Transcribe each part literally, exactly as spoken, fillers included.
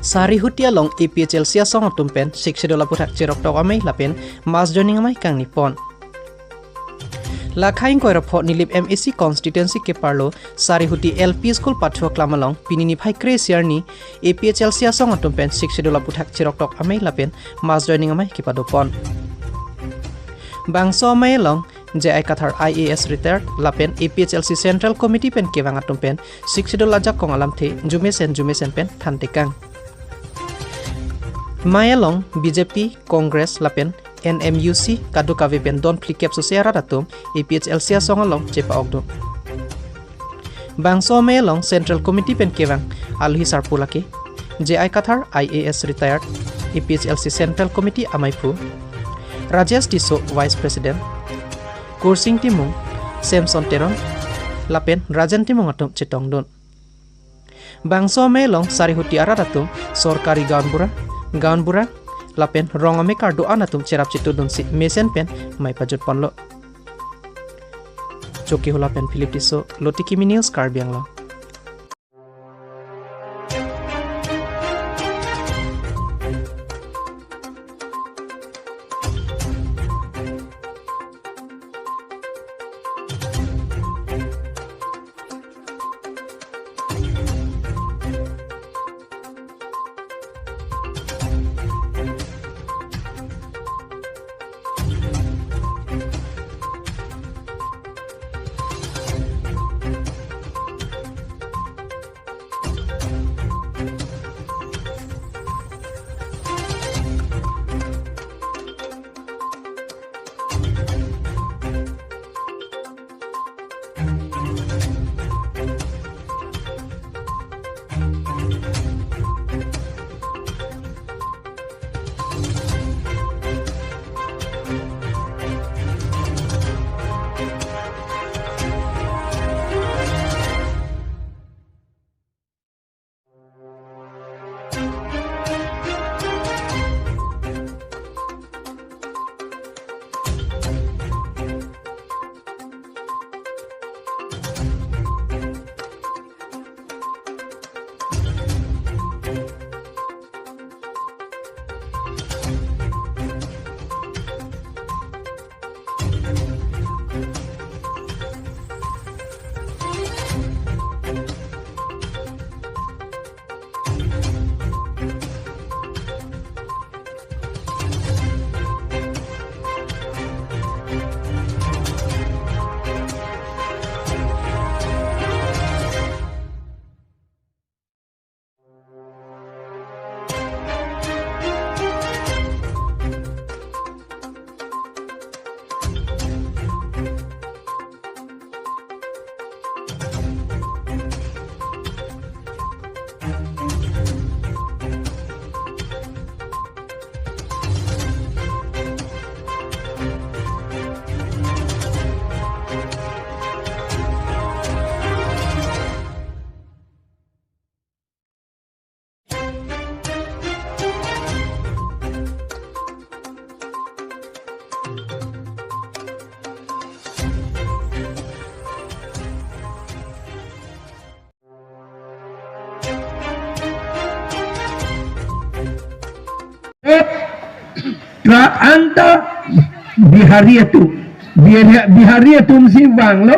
Sarihuti along A P H L C asong atum pen Sixth Schedule aphuthak cheroktok amei lapen mass joining amei kangni pon. Lakha ingkoi ra pho Nilip M A C constituency keparlo Sarihuti L P School pathu aklam along pini niphai kre-isi arni A P H L C asong atum pen Sixth Schedule aphuthak cheroktok amei lapen mass joining amei kepado pon. Bangso amei along J I Kathar I A S retired lapen A P H L C Central Committee pen kevang atum pen Sixth Schedule ajakong alamthe jumesen jumesen pen thantekang. Amei along B J P, Congress lapen N M U C kadokave pen don phlikep sose arat atum A P H L C asong along chepa-okdun. Bangso amei along Central Committee pen kevang alohi sarpo lake J I Kathar I A S retired, A P H L C Central Committee ameiphu Rajesh Tisso, Vice President, Kursing Timung, Samson Teron lapen Rajen Timung atum chetongdun. Bangso amei along Sarihuti arat atum sorkari gaonbura, gaonbura lapen rong amekar do-an atum cherap chetudunsi mesen pen amei pajut ponlo. Chokihola pen Philip Tisso, Lotiki Mini News, Karbi Anglong. Truck anta Bihari atum, Bihari, Bihari atum si vanglo,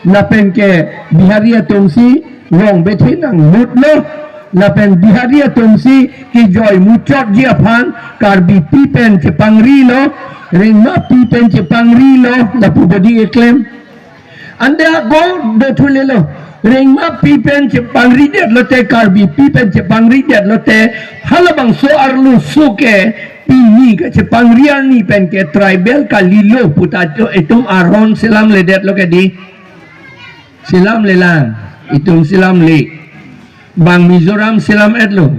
lapen ke Bihari atum si rong bethe nanglut lo, lapen Bihari atum si kejoi muchotji aphan Karbipi pen chepangrilo, Rengmapi pen chepangrilo, lapu bodi eklem. Ante ako dothulelo. Rengmapi pen chepangridet lote, Karbipi pen chepangridet lote, halabangso arloso ke pini kachepangri arni pen ke tribal kalilo puta itum aron selamledet lo ke di. Selamlelang, itum selamle. Bang Mizoram selam-etlo.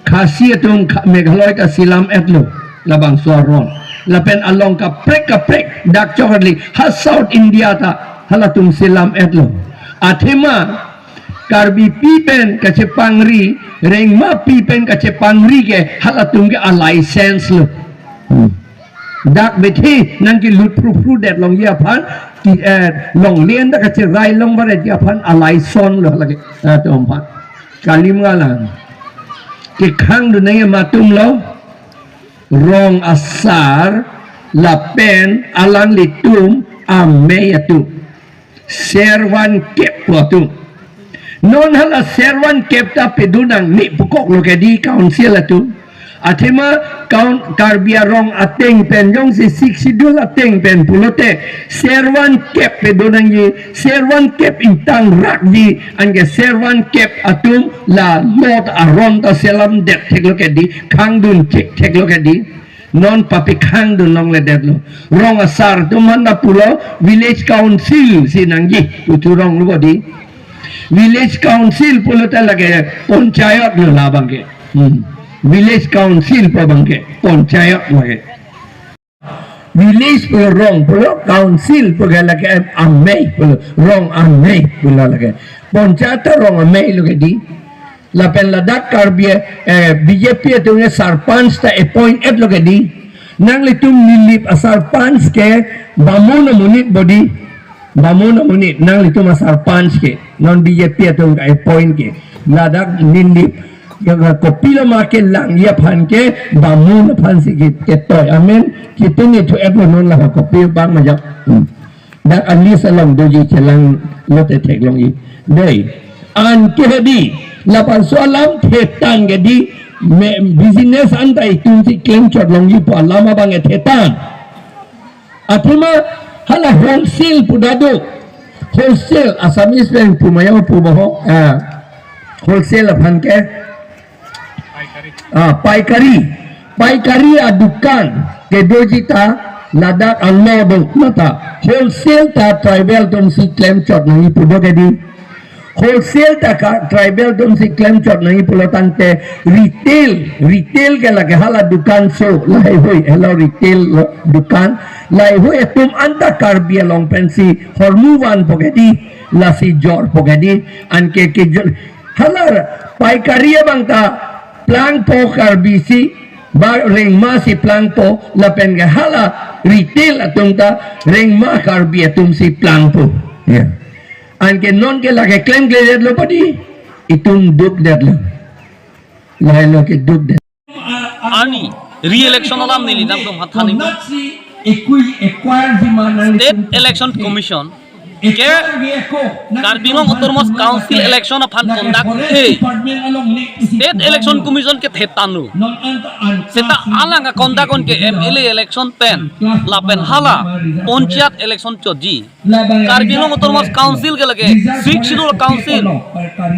Khasi atum kha-, Meghalaya ta selam-etlo. Labangso aron. Lapen along kaprek kaprek dak chokatli. Ha South India ta halatum selam-etlo. Athema Karbipi pen kachepangri, Rengmapi pen kachepangri ke halatum ke a-license lo. Hmm. Dak bethe nangkelut phruphrudetji aphan, ke, eh, longle anta kacherai longvaretji aphan a-license lo lake, eh, atum aphan. Kalimngalang. Kekhang dunang atum lo, rong asar lapen alanglitum amei atum servan kep pu atum. Non hala servan kep ta pedunang ni pukok lo ke di council atum. Athema kaun Karbi arong ateng pen jongsi Sixth Schedule ateng pen pulote servan kep pedunangji, servan kep ingtang rakji, anke servan kep atum la lot aron ta selam det thek lo ke di, khang dun chek thek lo ke di. Non papi khang dun long le det lo. Rong asar atum manda pulo village council si nangji, utu rong lo di. Village council pulo ta lake panchayat lo labang ke. Hmm. Village council pu abang ke panchayat lake. Village pulo rong pulo, council pu ke lake amei pulo, rong amei pulo lake. Panchayat ta rong amei lo ke di. Lapen ladak Karbi, eh, B J P atum ke sarpanch ta appoint et lo ke di. Nanglitum Nilip asarpanch ke bamun amonit bodi. Bamun amonit, nanglitum asarpanch ke, non B J P atum ka appoint ke. Ladak Nilip, ya, kopilo ma kelang aphan ke, bamun aphan si ke, ketoi. Amen. Kitu ni thu aplo non la kopi bang majak. Hmm. Dak alis along doji chelang lote theklongji. Dei. Anke di, labangso alam thetan ke di, me, business anta itum si klem chot longji pu alam abang ke thetan. Athema hala wholesale pu ta do. Wholesale, Assamese pen pu mayo pu boho. Ah, wholesale aphan ke. Ah, paikari. Paikari adukan kedoji ta ladak alo do mata. Wholesale ta tribal atum si klem chot nangji pu do ke di. Wholesale ta ka tribal atum si klem chot nangji pulo tangte retail, retail ke lake hala dukan so lahai hui, hala retail lo dukan lahai hui atum anta Karbi along pensi hormu vanpo ke di, lasi jorpo ke di, anke kejor hala paikari abang ta plangpo Karbi si, ba rengma si plangpo, lapen ke hala retail atum ta rengma Karbi atum si plangpo. Ya. Anke non ke lake klemkle det lo padi, itum duk det lo. Lahai lo ke duk det. Arni re-election alam neli nangtum hathan ni. State Election Commission ke Karbi Anglong Autonomous Council election aphan conduct-e State Election Commission ke thetan lo. Seta alang a-conduct-on ke M L A election pen lapen hala panchayat election chotji. Karbi Anglong Autonomous Council ke lake Sixth Schedule Council.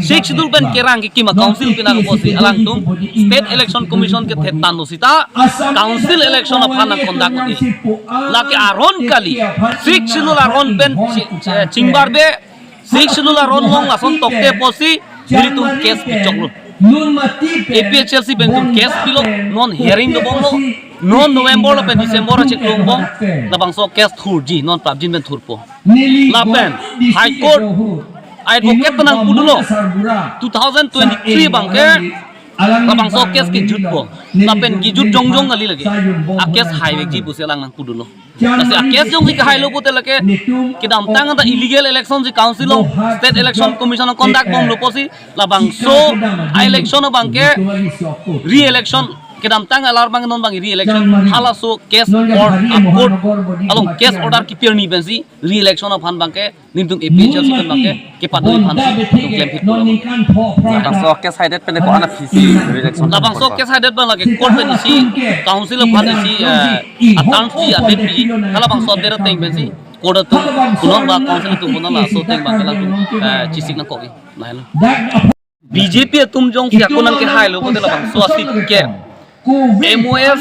Sixth Schedule pen kerang kekim a-council pina koposi alangtum State Election Commission ke thetan lo seta council election aphan nang conduct-odi. Lake aron kali. Sixth Schedule aron pen chi-, chi-, chingbarbe, Sixth Schedule aron long lason tokte pusi nelitum case pichok lo. A P H L C pen tum case pilo, non hearing dobom lo, non November lapen December acheklongbom, labangso case thurji, non prapjin pen thurpo. Lapen High Court advocate nangpu dolo, two thousand twenty-three abang ke labangso case kejutpo. Lapen kejut jongjong kali lake. A-case haivekji pusi alang nangpu dolo. Lasi a-case jongsi kehailo pute lake kedamtang anta illegal election si council along State Election Commission along conduct bomlo pusi labangso a-election abang ke re-election, kedamtang alar abang non abang re-election, halaso case or a-court along case order kipirni pensi re-election aphan abang ke nelitum A P H L C pen abang ke kepadun aphan si nelitum klemphit pulo. Labangso case haidet pen ko-an aphi si re-election. Labangso case haidet abang lake court pen isi, council aphan isi, eh, a-terms pi, a-date pi, halabangso adet ateng pensi court atum, kunon ba council atum kunon laso ateng abang ke latum, eh, chesik nangkok-i. Lahai lo. B J P atum jongsi ako nang kehailo pute labangso a-seat ke M O S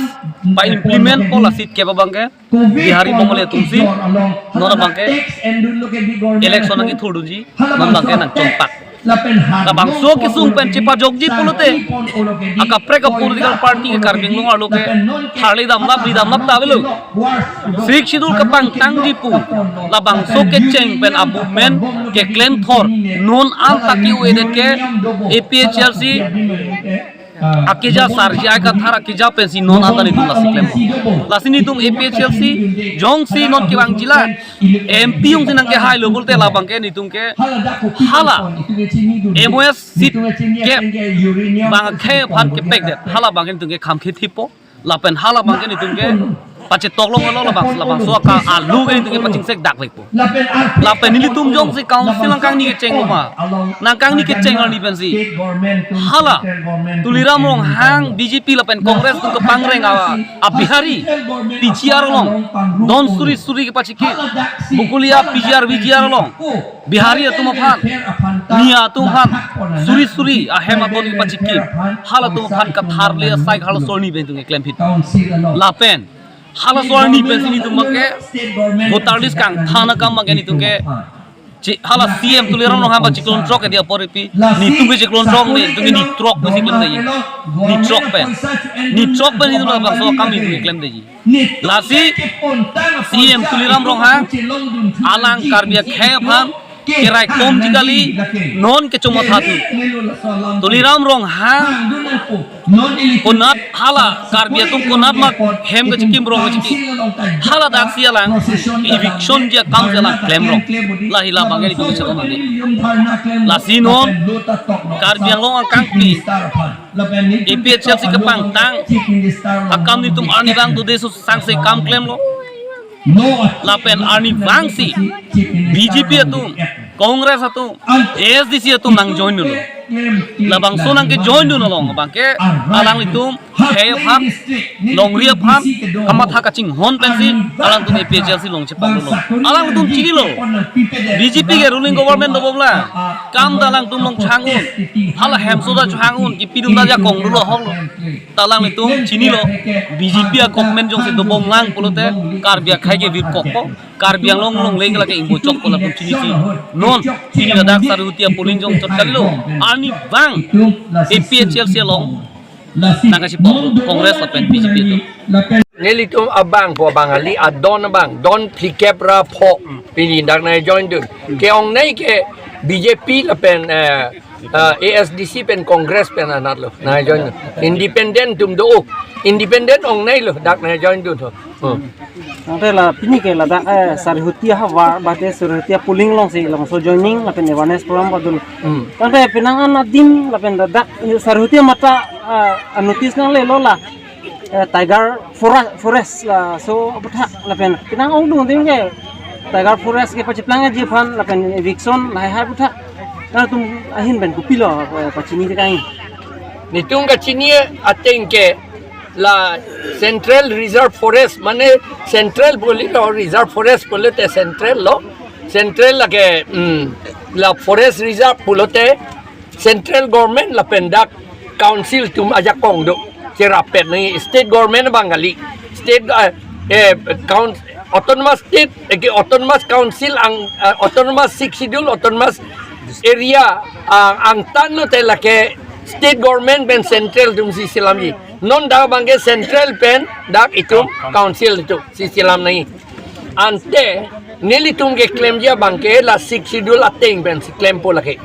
pa-implement po la seat ke abang ke Bihari Bengali atum si, non abang ke election nangkethurdunji, non abang ke nangchongpak. Labangso kesung pen chepajokji pulote, akaprek a-political party ke Karbi Anglong arlo ke tharli damlap, ri damlap ta avelo. Sixth Schedule kapangtangji pu labangso kecheng pen a-movement keklem thor, non anta ke-o-edet ke A P H L C Akeja sarji ai kathar akeja pensi non anta netum lasi klempo. Lasi netum A P H L C jongsi non kevang jila M P jongsi nangkehai lo pulote labang ke netum ke hala M O S seat ke bang akhei aphan kepekdet, halabang ke netum ke kham khethipo. Lapen halabang ke netum ke pachetoklong lo, labang, labangso aka alu ke netum ke pachingsek dak lekpo. Lapen nelitum jongsi council nangkangni kecheng lo ma, nangkangni kecheng arni pensi hala Tuliram Ronghang B J P lapen Congress atum kepangreng a, a Bihari P G R along don suri suri kepachiki, Bokolia P G R V G R along Bihari atum aphan, Miya atum aphan suri suri ahem aton kepachiki, halatum aphan katharle asai halaso arni pen netum keklem phit. Lapen halaso arni pensi netum ke voter list kangthan akam abang ke netum ke chi, hala C M Tuliram Ronghang ba chiklon throk ke dia apor ipi, netum ke chiklon throk me, netum ke ni throk pensi klemdeji. Ni throk pen, ni throk pen netum labangso akam netum klemdeji. Lasi C M Tuliram Ronghang alang Karbi akhei aphan keraikom ji kali, non kechomatha thu. Tuliram Ronghang konat hala Karbi atum konat mak hem kechikim rong kechiki, hala daksi alang eviction ji akam si alang klem rong. Lahi labang ke netum chetong ade. Lasi non Karbi Anglong angkang pi A P H L C kepangtang akam netum arnivang dode su sangse kam klemlo. Lapen arnivang si B J P atum, Congress atum, A S D C atum nang join dunlo. Labangso nangke join dun along abang ke alanglitum khei aphan, longri aphan kamatha kachinghon pensi alangtum A P H L C along chepaklo. Alangtum chinilo, B J P ke ruling government dobom la, kam ta alangtum along chehang un, hala hemso ta chehang un, kipidun ta jakong dunlo hoklo. Ta alanglitum chinilo, B J P a government jongsi dobom lang pulote Karbi akhei ke virkokpo, Karbi Anglong longle ke lake ingbo chokpo, latum chinisi. Non chini ladak Sarihutia polling jongchot kalilo, arnivang A P H L C along nangkachepaklo Congress lapen B J P atum. Nelitum abang po abang ali adon abang, don phlikep ra pho pini dak nangjoin dun. Ke-ongnei ke B J P lapen, eh, eh, A S D C pen Congress pen anatlo nangjoin dun. Independent atum do-ok. Independent ongnei lo dak nangjoin dun ho. Hmm. Tangte la pini ke ladak, eh, Sarihutia havar, bate Sarihutia polling alongsi labangso joining lapen awareness program padun. Hmm. Tangte penang an adim lapen ladak Sarihutia mata, eh, notice nanglelo la, eh, tiger fora-, forest laso aputhak lapen penang ongdung adim ke tiger forest ke pacheplang ji aphan lapen eviction lahai hai aputhak. Nangtum ahin pen kopilo, eh, pachini te kain. Netum kachini ateng ke la Central Reserve Forest, mane central pulote Reserve Forest pulote central lo, central lake, mm, la forest reserve pulote central government lapen dak council atum ajakong do. Cherapet nangji state government abang kali. State, eh, eh, coun-, autonomous state, eh, ke autonomous council ang, eh, autonomous sixth schedule, autonomous area, ah, angtan lote lake state government pen central atum si selamji. Non dak abang ke central pen dak itum council itum si selam nangji. Ante nelitum keklemji abang ke la sixth schedule ateng pensi klempo lake.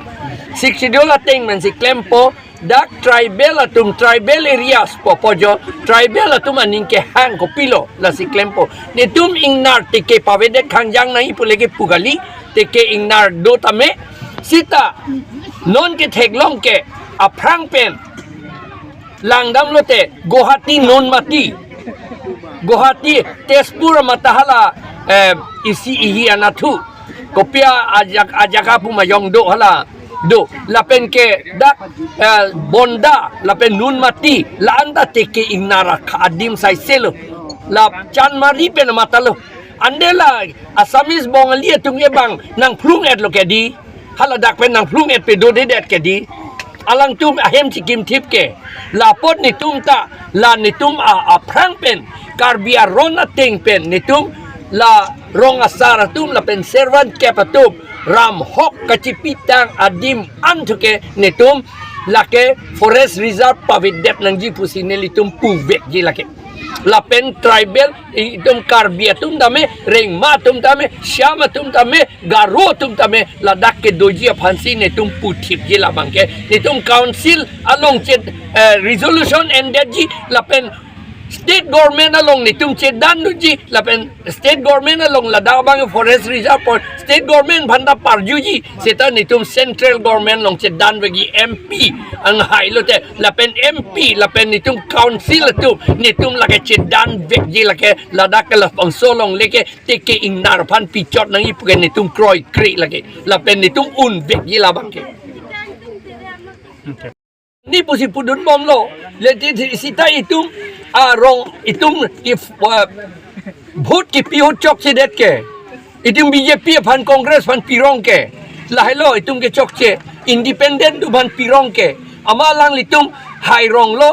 Sixth schedule ateng pensi klempo, dak tribal atum, tribal areas po, pojo, tribal atum aning kehang kopilo lasi klempo. Netum ingnar teke pavedet khangjang nangji pu lake pu kali, teke ingnar do tame. Sita non ketheklong ke aphrang pen langdam lote Guwahati non mati. Guwahati, Tezpur mata hala, eh, isi ihi anathu. Kopi ajak-, ajak apu mayong do hala. Do, lapen ke dak, eh, Bonda, lapen non mati, la-an ta teke ingnar adim saiselo. La Chanmari pen matalo. Ante la Assamese Bongali atum ke bang nangphlung-etlo ke di. Hala dak pen nangphlung-et pe dodedet ke di. Alangtum ahem chikim thip ke. Lapot netum ta, la netum a, aphrang pen, Karbi aron ateng pen, netum la rong asar atum, lapen servant kep atum, ram hok kachipitang adim an thu ke netum, lake forest reserve pavedet nangji pusi nelitum puvekji lake. Lapen tribal, itum Karbi atum tame, Rengma atum tame, Shyam atum tame, Garo atum tame, ladak kedoji aphansi netum puthipji labang ke. Netum council along chet Eh, resolution endetji lapen state government along netum chedan dunji lapen state government along ladak abang forest reserve point state government aphan ta parjuji seta netum central government along chedan vekji M P anghai lote lapen M P lapen netum council atum netum lake chedan vekji lake ladak ke labangso along leke teke ingnar aphan pichot nangji puke netum kroikre lake lapen netum un vekji labang ke. Ni pusi pudun bomlo, leti sita itum arong itum if uh, vote kipi ahut chokchedet ke. Itum B J P aphan Congress aphan pirong ke. Lahelo itum ke chokche independent atum aphan pirong ke. Amat alanglitum haironglo,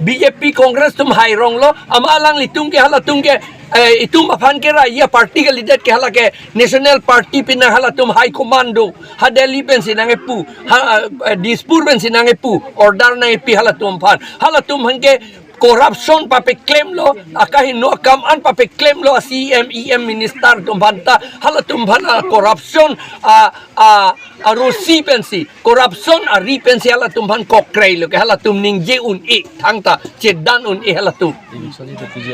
B J P Congress atum haironglo, amat alanglitum ke halatum ke eh, itum aphan ke raya party kalidet ke hala ke national party pen halatum high command do. Ha Delhi pensi nangkepu, ha eh, Dispur pensi nangkepu, order nangkepi halatum aphan. Halatum aphan ke corruption papeklemlo, akahingno akam an papeklemlo, C M, E M minister atum aphan ta, halatum aphan a corruption, a, a, arosi pensi, corruption ari pensi halatum aphan kokreilo ke, halatum ningje un-e, thangta, chedan un-e halatum.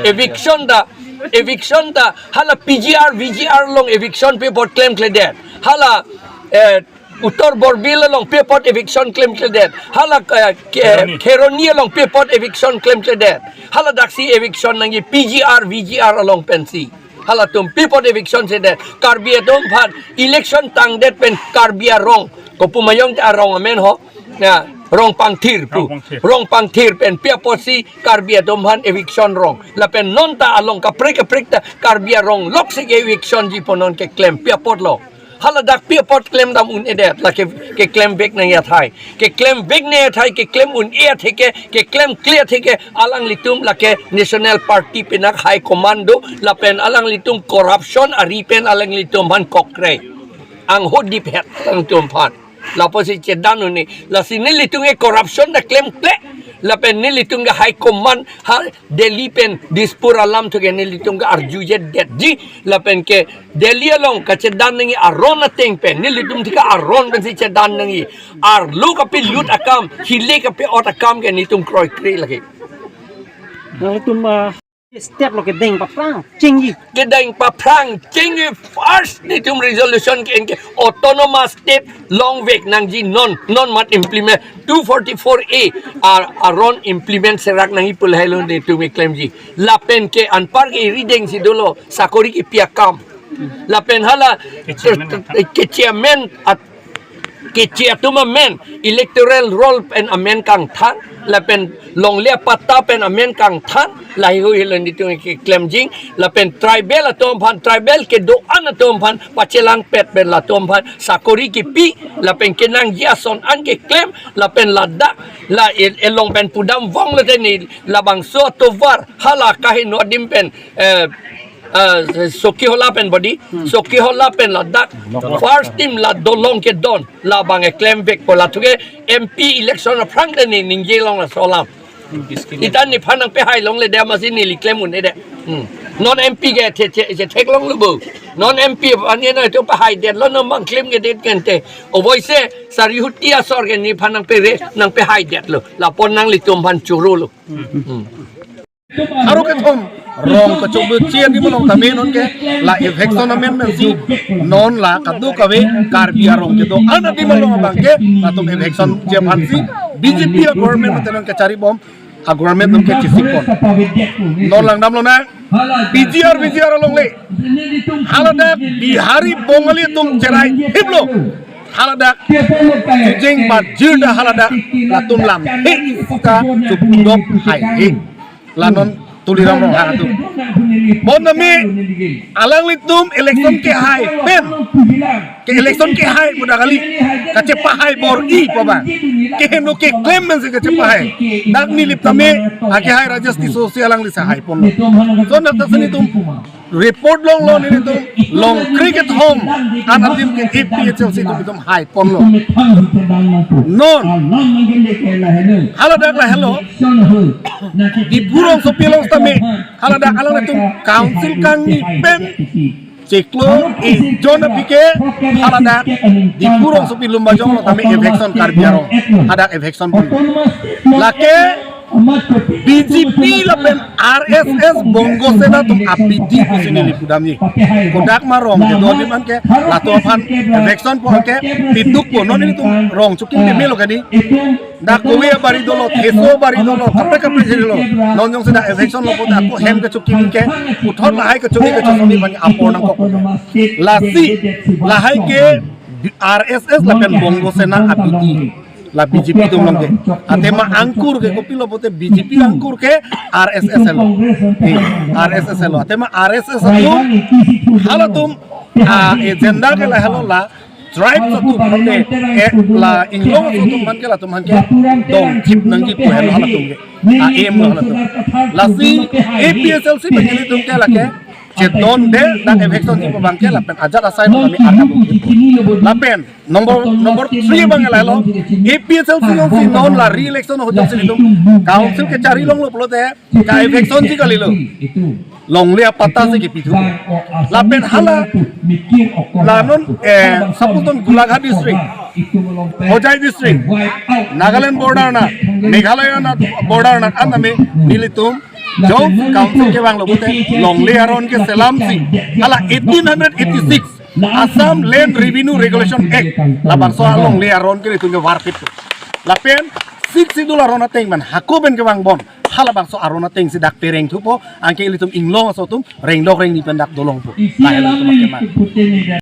Eviction ta, eviction ta, hala P G R, V G R along eviction pi apot klemkledet. Hala, eh, Uttar Borbil along pi apot eviction klemkledet. Hala, eh, ke, Kheroni. Kheroni along pi apot eviction klemkledet. Hala daksi eviction nangji P G R, V G R along pensi. Halatum pi apot eviction sedet. Karbi atum aphan election tangdet pen Karbi arong. Kopu mayong te arong amen ho. Ya, Rongpangthir pu. Rongpangthir. Rongpangthir pen pi apotsi Karbi atum aphan eviction rong. Lapen non ta along kaprek kaprek ta Karbi arong lok si ke eviction ji pu non keklem pi apotlo. Haladak pi apot klemdam un-edet, lake keklem vek nangji athai. Keklem vek nangji athai, keklem un-e atheke, keklem kle atheke, alanglitum lake National Party pen high command do, lapen alanglitum corruption ari pen alanglitum aphan kokre. Angho diphet alanglitum aphan. Lapusi chedan un-e, lasi nelitum ke corruption ta klemkle, lapen nelitum ke high command, ha Delhi pen Dispur alam atum ke nelitum ke arjujedetji lapen ke Delhi along kachedan nangji aron ateng pen nelitum thika aron pensi chedan nangji arlo kapelut akam hile kape-ot akam ke netum kroikre lake. Nangtum, ah, step lo kedeng paphrang chingji. Kedeng paphrang chingji first netum resolution ke-en ke autonomous state longvek nangji non non mat implement two forty-four A ar aron implement serak nangji pu lahelo netum keklemji. Lapen ke anpar ke rideng si dolo sakori kipi akam. Lapen hala kechi amen at kechi atum amen electoral roll pen amen kangthan. Lapen longle apatta pen amen kangthan. Lahei hui helo netum keklemjing. Lapen tribal atum aphan tribal kedo-an atum aphan pachelangpet pen latum aphan sakori kipi. Lapen kenangji ason an keklem. Lapen ladak la el- elong pen pudam vong lote ne labangso atovar hala kahingno adim pen, eh, eh, Chokihola pen bodi, Chokihola pen ladak first time la dolong kedon labang keklemvek pu latum ke M P election aphrang te ne ningje long laso alam. Itan nephan nangpehai longle de masi neli klem un-e de. Hmm. Non M P ke the the the theklonglo bo. Non M P aphan ne nangtum pehaidet lo non bang klem ke det kente. Oboise Sarihuti asor ke nephan nangpere nangpehaidetlo. Lapu nanglitum aphan chorolo. Hmm. Aro kethom rong kachobut chi adim along tame non ke la eviction amendment si non la kadokave Karbi arong kedo-an adim along abang ke latum eviction ji aphan si B J P a government te non kachari bom a government non ke chisik pon. Non langdam lonang P G R V G R along le haladak Bihari Bongali atum cherai hiplo. Haladak jeng bat jirda haladak latum lam he ka chupudop hai he. La non Tuliram Ronghang atum. Bon nami alanglitum election kehai pen. Ke election kehai muda kali. Kachepahai bor-i pu abang. Keheno keklem pen si kachepahai. Dak nilip tame akehai Rajesh Tisso si alangli si hai pon. So dak ta si netum report longlo netum longkre kethom an adim ke A P H L C atum itum hai ponlo. Non haladak lahelo. Diphu rongsopi along tame haladak alanglitum council kangni pen Iklo ijon aphi ke haladak Diphu rongsopi Lumbajong lo tame eviction Karbi arong. Hadak eviction pon. Lake B J P lapen R S S Bongo Sena atum abidi pusi neli pudamji. Kodak ma rong kedo di man ke latum aphan eviction pon ke piduk pon, non nelitum rong chokim peme lo kadi. Dak kove abari dolo, theso abari dolo, kaprek kaprek si dolo. Non jongsi dak eviction lo pute ako hem kechokim ke, puthot lahai kechokim kechosomji aphan apor nangkok. Lasi lahai ke R S S lapen Bongo Sena abidi. La B J P atum along ke. Athema angkur ke kopilo pute B J P angkur ke R S S lo. Eh, R S S lo. Athema R S S atum halatum, ah, agenda ke lahelo la tribes atum pute, eh, la inglong atum aphan ke latum aphan ke dongthip nangji pu helo halatum ke. A aim lo halatum. Lasi A P H L C pen nelitum ke lake chedonde, dak eviction chipo abang ke lapen ajat asai lo kami ada bukit. Lapen number, number three abang lahelo, A P H L C jongsi non la re-election ho jongsi nelitum council kechari longlo pulote ka eviction si kalilo. Longle apatta si kepi thu. Lapen hala la non, eh, Sapulton Golaghat district, Hojai district, Nagaland border anat, Meghalaya anat border anat an tame nelitum jong council kevanglo pute longle aron keselam si hala eighteen hundred eighty-six Assam Land Revenue Regulation Act labangso alongle aron ke nelitum kevarpet. Lapen Sixth Schedule aron ateng man hako pen kevang bon halabangso aron ateng si dak pereng thupo, anke ilitum inglong aso atum rengdok rengni pen dak dolongpo. Lahelo atum akemang.